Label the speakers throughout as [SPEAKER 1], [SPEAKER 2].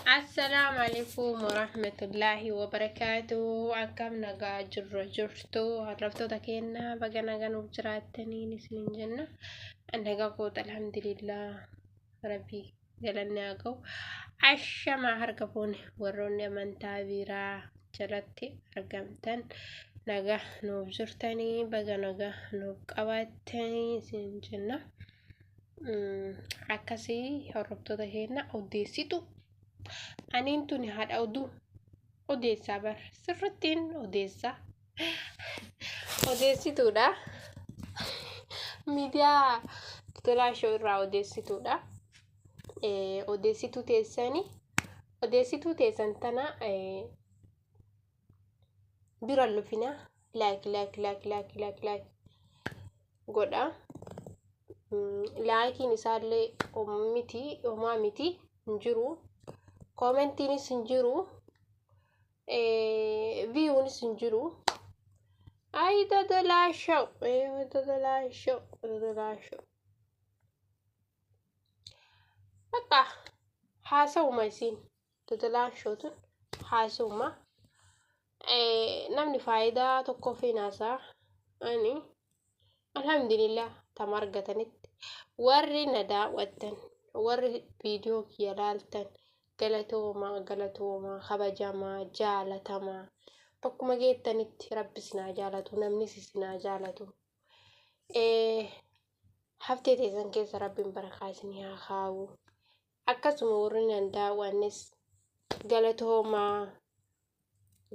[SPEAKER 1] Assalaamu alaikum warahmatullaahi wabarakaatu. Akkam nagaa jirra jirtu hordoftoota keenya, baga nagaa nuuf jiraattaniin isiniin jenna. Nagaa koota, alhamdulillah, rabbii galanni haa ga'u. Ashamaa harka fuune, warroonni amantaa biraa jalatti argamtan, nagaa nuuf jirtanii, baga nagaa nuuf qabaattanii isiniin jenna. Akkasii hordoftoota keenya, odeessitu aniin tuni haadha oduu odeessaa bar, sirrittiin odeessaa odeessituudha. Miidiyaa Tolaa Show irraa odeessituudha. Odeessituu teessanii, odeessituu teessan tana bira lufina, like like like like like like godha. Likeiin isaallee miti, homaa miti, hin jiru. Commentiinis hin jiru. Viewunis hin jiru. Ayi Tolaa Show, Tolaa Show, Tolaa Show. Bakka haasa'uma isiin Tolaa Show tun haasa'uma. Namni faayidaa tokkoof hin haasa'a. Ani alhamdulillah tama argatanitti warri na daawwattan, warri viidiyoo kiyya laaltan, galatoomaa, galatoomaa, kabajamaa, jaalatamaa, bakkuma geettanitti rabbi isin haa jaalatu, namnis isin haa jaalatu. Haftee teessan keessa rabbiin barakaa isinii haa kaa'u. Akkasuma warri nan daawwannes galatoomaa,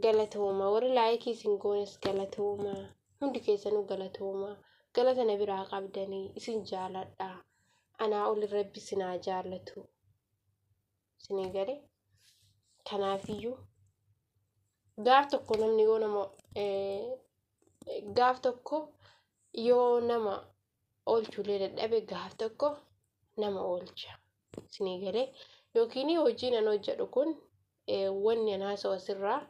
[SPEAKER 1] galatoomaa, warri likeii isin goones galatoomaa, hundi keessanuu galatoomaa, galata na biraa qabdanii, isin jaaladha. Anaa oli rabbi isin haa jaalatu. Isinii galee, kanaafiyyuu gaaf tokko namni yoo nama, gaaf tokko yoo nama oolchuulee dadhabe, gaaf tokko nama oolcha. Isinii galee, yookiin hojiin an hojjedhu kun, wanni an haasa'u asirraa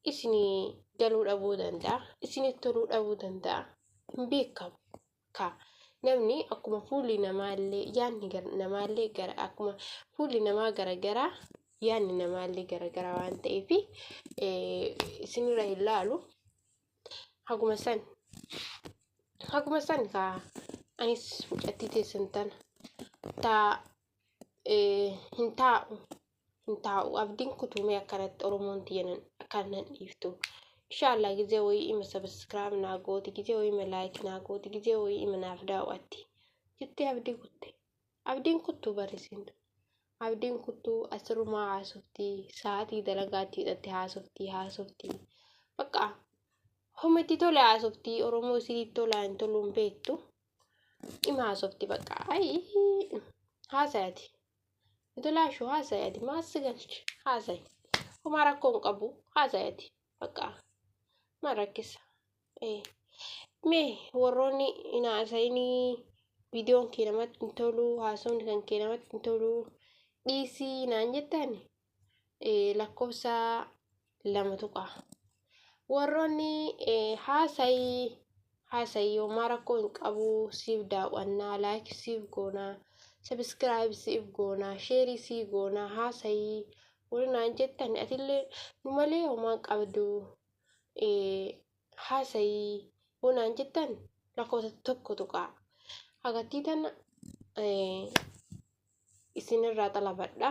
[SPEAKER 1] isinii galuu dhabuu danda'a. Isinitti toluu dhabuu danda'a. Hin beekamu. Ka namni akkuma fuulli namaallee yaadni namaallee gara, akkuma fuulli namaa garagaraa yaadni namaallee garagaraa waan ta'eef isinirra hin laalu. Haguma san kaa anis mucattii teessan tana taa hin taa'u, hin taa'u, abdiin kutumee akkanatti Oromoon tiyya akkan nan dhiiftu. Inshaallah gizee wayii ima subscribe naa gooti, gizee wayii ima like naa gooti, gizee wayii ima naaf daawwatti jettee abdii kutte. Abdiin kuttuu barrisiintu. Abdiin kuttuu asirrumaa haasoftii, sa'aatii dalagaatti hidhatte haasoftii, haasoftii. Bakka homa itti tole haasoftii, Oromoo isinitti tolaa hin toluun beektu. Ima haasofti bakka, ayii, haasayati. Tolaa Show, haasayati, maas galchi haasayi. Homaa rakkoo hin qabu, haasayati bakka maal rakkisa. Mee warroonni hin haasayinii, viidiyoon kee namatti hin tolu, haasawni kan kee namatti hin tolu, dhiisii naan jettan, lakkoofsa 2 tuqa. Warroonni haasayii, haasayii, homaa rakkoo hin qabu, siif daawwannaa, like siif goonaa, subscribe siif goonaa, shareii sii goonaa, haasayii warri naan jettan, atillee nu malee homaa qabdu, haasayii yoo naan jettan, lakkoofsa 1 tuqaa. Agartii tana isinirraa xalabadha.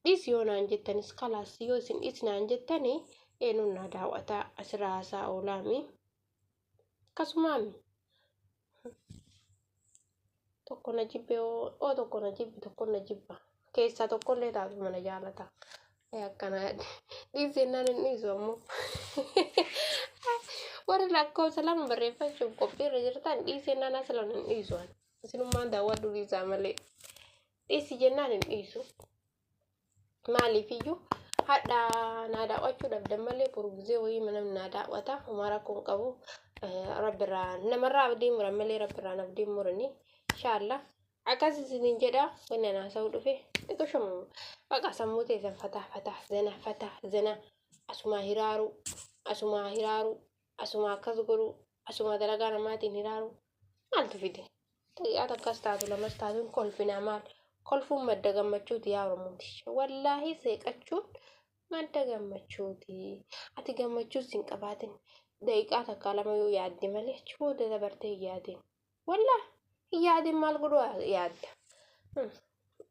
[SPEAKER 1] Dhiisi yoo naan jettanis kalaas, yoo isin dhiisi naan jettani, eenyuun na daawwata asirraa haasaa oolaami. Akkasumaami. Tokko na jibbe oo, tokko na jibbe, tokko na jibba. Keessaa tokkollee taatu mana jaalata. Akkana dhiisi jennaan hin dhiisu ammoo. Warri lakkoofsa 2 barreeffachuuf qophiirra jirtan, dhiisi jennaan aslan hin dhiisu. Isinummaan daawwadhu dhiisaa malee. Dhiisi jennaan hin dhiisu. Maaliifiyyuu hadha naa daawwachuu dhabdan malee, boru gizee wayii namni naa daawwata, homaa rakkoo hin qabu. Rabbirraa namarraa abdii muran malee rabbirraan abdii muranii, inshaallah. Akkas isiniin jedha, wanni ana haasa'uu dhufe xiqqoo baqa sammuu teessan fataa fataa zana fataa zana, asumaa hiraaru, asumaa hiraaru, asumaa akkas godhu, asumaa dalagaa namaatiin hiraaru maaltu fide? Daqiiqaa takkas taatu, lamas taatu kolfinaa maal? Kolfuun madda gammachuuti yaa Oromooti. Wallaahi seeqachuun madda gammachuuti. Ati gammachuus hin qabaatin. Daqiiqaa takka lama yoo yaadde malee achi booda dabartee hin yaadin. Wallaahi hin yaadin maal godhuu yaadda.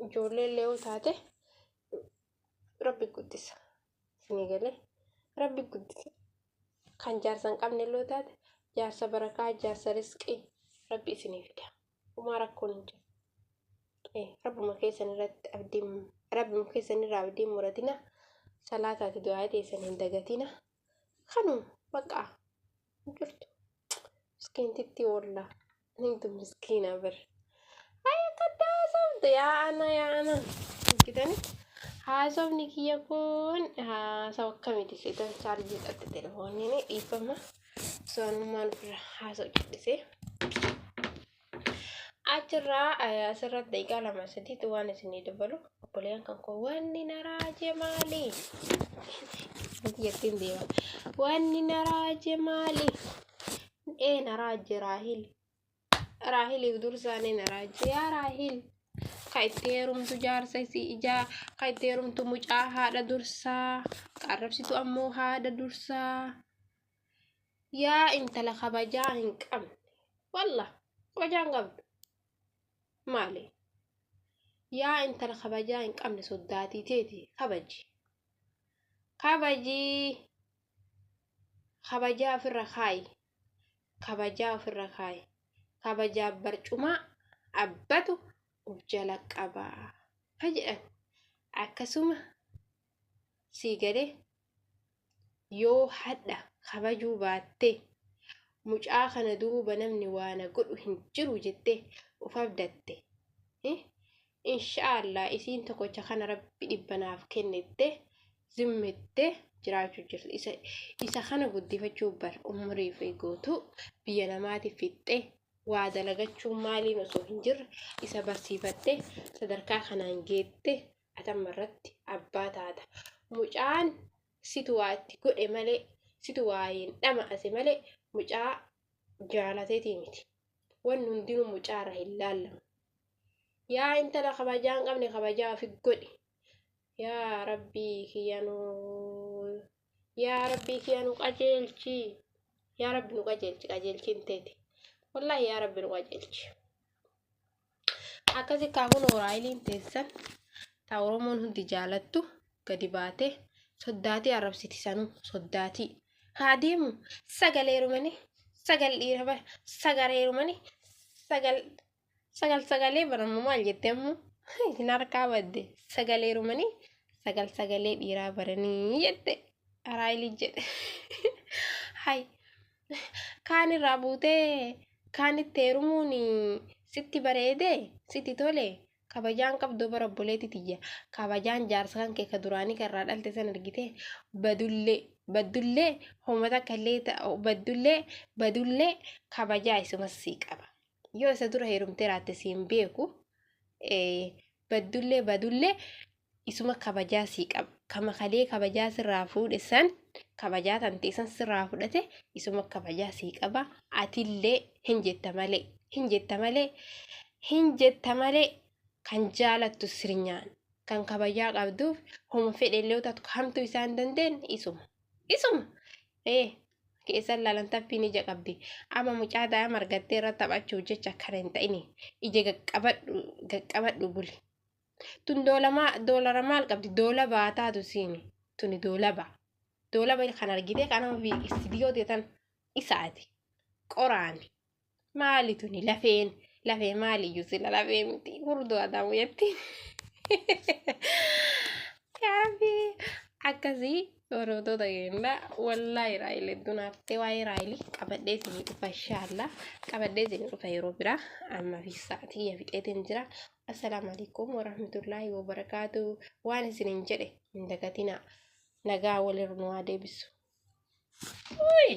[SPEAKER 1] Ijoollee illee yoo taate rabbi guddisa. Isinii galee rabbi guddisa. Kan jaarsa hin qabne illee yoo taate jaarsa barakaa jaarsa risqii rabbi isinii fida. Homaa rakkoon hin jiru. Rabbuma keessan irratti abdiin rabbuma keessan irraa abdiin muratina. Salaataati du'aa teessan hin dagatina. Kanuma bakka hin jirtu. Miskiintitti walla. Nintu miskiina bir. Ay akka haasoftu yaa ana yaa ana. Argitani? Haasofni kiyya kun haasawa akkamiti seetan chaarjii xatte telefooniin dhiifama. Soonummaan ofirra haasa'u callisee. Achirraa asirratti daqiiqaa lama sadiitti waan isinii dabalu obboleeyyan kan koo wanni na raaje maali? Jettiin deema. Wanni na raaje maali? Ee na raaje Raahil. Raahiliif dursaanii na raaje yaa Raahil. Ka itti heerumtu jaarsa isii ijaa ka itti heerumtu mucaa haadha dursaa ka arrabsitu ammoo haadha dursaa. Yaa intala kabajaa hin qabne. Wallah kabajaa hin qabdu. Maali? Yaa intala kabajaa hin qabne soddaatii teeti kabaji. Kabajii. Kabajaa ofirra kaayi. Kabajaa ofirra kaayi. Kabajaa barcumaa abbatu of jala qaba. Ha jedhan. Akkasuma sii galee yoo hadha kabajuu baatte mucaa kana duuba namni waa na godhu hin jiru jette of abdatte inshaallah isiin tokkocha kana rabbi dhibba naaf kennette zimmette jiraachuu jirti isa isa kana guddifachuu bar umrii fi guutuu biyya namaatiif fixxe waa dalagachuu maaliin osoo hin jirre isa barsiifatte sadarkaa kanaan geette atamma irratti abbaa taata. Mucaan situ waa itti godhe malee situ waa hin dhama'ase malee mucaa jaalateetii miti. Wanni hundinuu mucaa irra hin laallamu. Yaa intala kabajaa hin qabne kabajaa ofi godhi. Yaa rabbii kiyya nu yaa rabbii kiyya nu qajeelchi. Yaa rabbi nu qajeelchi qajeelchiin teeti. Wallaahi yaa rabbi nu qajeelchi. Akkasi kaa kun Raahiliin teessan ta Oromoon hundi jaalattu gadi baate soddaatii arrabsiti sanuu soddaatii. Haa deemu sagalee heerumanii sagal dhiira bara sagal heerumanii sagal sagal sagalee baramu maal jette ammoo isin harkaa badde sagal heerumanii sagal sagalee dhiiraa baranii jette Raahilii jedhe. Hay kaan irraa buutee kaanitti heerumuun sitti bareedee sitti tole kabajaan qabdu bara obboleetti tiyya kabajaan jaarsa kan kee ka duraanii kan irraa dhalte san argite badullee baddullee homa takka illee baddullee badullee kabajaa isuma sii qaba yoo isa dura heerumtee raatte siin beeku baddullee badullee isuma kabajaa sii qaba. Kama kalee kabajaa sirraa fuudhe san kabajaa tante san sirraa fudhate isuma kabajaa sii qaba. Atillee hin jetta malee hin jetta malee hin jetta malee kan jaalattu sirnyaan kan kabajaa qabduuf homa fedhe illee yoo taatu hamtuu isaa hin dandeenye isuma isuma ee keessan laalan taffiin ija qabdi amma mucaa daa'ima argattee irra taphachuuf jecha akkana hin ta'ini ija qaqqabadhu qaqqabadhu buli. Tun doolara maal qabdi? Doolabaa taatu siini. Tuni doolaba. Doolaba kan argite kanama fi istidiyoo teetan isaati. Qoraani. Maali tuni lafeen lafee maaliyyuu sila lafee miti furdoo adamu jetti. Yaa akkasii hordoftoota keenya wallaahi Raahel hedduu naaf ta'e waa'ee Raahel qabadhee isinii dhufa inshaallah qabadhee isinii dhufa yeroo biraa amma fi sa'aatii fixeetiin jira. Assalaamu alaikum warahmatullaahi wabarakaatu. Waan isinin jedhe hin dagatinaa. Nagaa walirra nu haa deebisu. Uy!